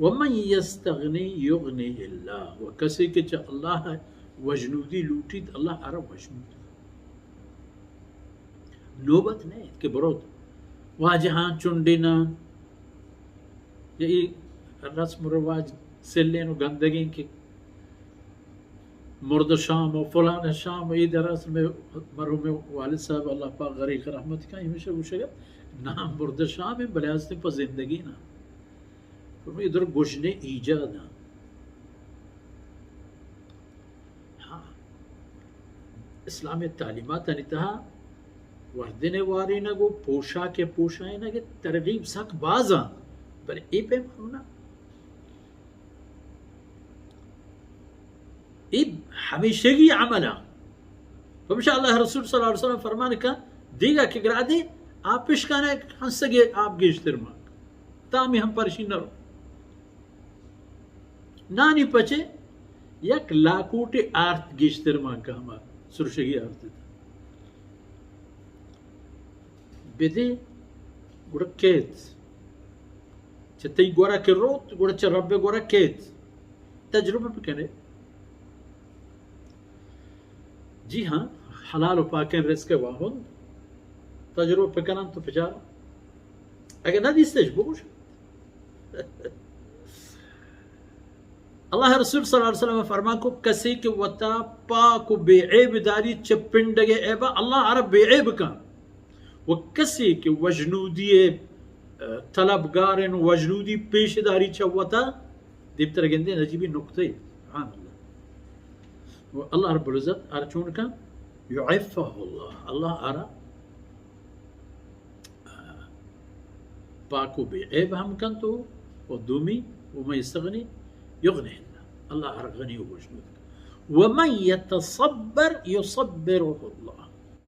ومن یستغنی یغنی اللہ، و کسے کہ چہ اللہ وژنودی لوٹیت، اللہ آرا وژنود۔ نوبت نہ کہ بروت واجہاں چنڈیناں، یا ای رسم و رواج سلین و گندگیں کہ مرد شام و فلان شام و ای درس میں مرحوم والد صاحب اللہ پاک غریق رحمت کا ہمیشہ گوشگا نام مرد شام ہیں بلے ہستیں پہ زندگی نا۔ فرمائی در گژنے ایجاد ہاں۔ ہاں۔ اسلام تعلیمات انی تہا وردن وارینگ و پوشاک پوشائینگ ترغیب سک بازاں، بلے اے پیمانا اے ہمیشگی عمل ہاں۔ پمشا اللہ رسول صلی اللہ علیہ وسلم فرمان کا دیگا کہ گرادے آپ پشکانا ہنسگے آپ گیشتر مانگ تامی ہم پرشی نہ رو۔ نانی پچے یک لاکوٹے آرت گیشتر مان کہ ہما سرشگی آرت۔ بدے گڑا کیت۔ چہ تئی گورا کہ روت، گڑا چہ رب گورا کیت۔ تجربہ بکنے۔ جی ہاں، حلال و پاکیں رزق واہند تجربہ بکنن تو بچار۔ اگہ نہ دیستش بگوش۔ اللہ رسول صلی اللہ علیہ وسلم فرمان کو کسی کہ وتا پاک و بے عیب داری چہ پنڈگ عیبا اللہ آرا بے عیب کن۔ و کسی کہ وجنودی، اه، طلبگارن و وجنودی پیش داری چہ وتا دیمتر گندیں عجیبی نقطہ۔ سبحان اللہ۔ و اللہ رب العزت آرا چون کن؟ یعفہ اللہ، اللہ آرا پاک و بے عیب ہم کنت و، و دومی، ومن یستغنی یغنه اللہ، اللہ ہر غنی و وجنود۔ ومن یتصبر یصبره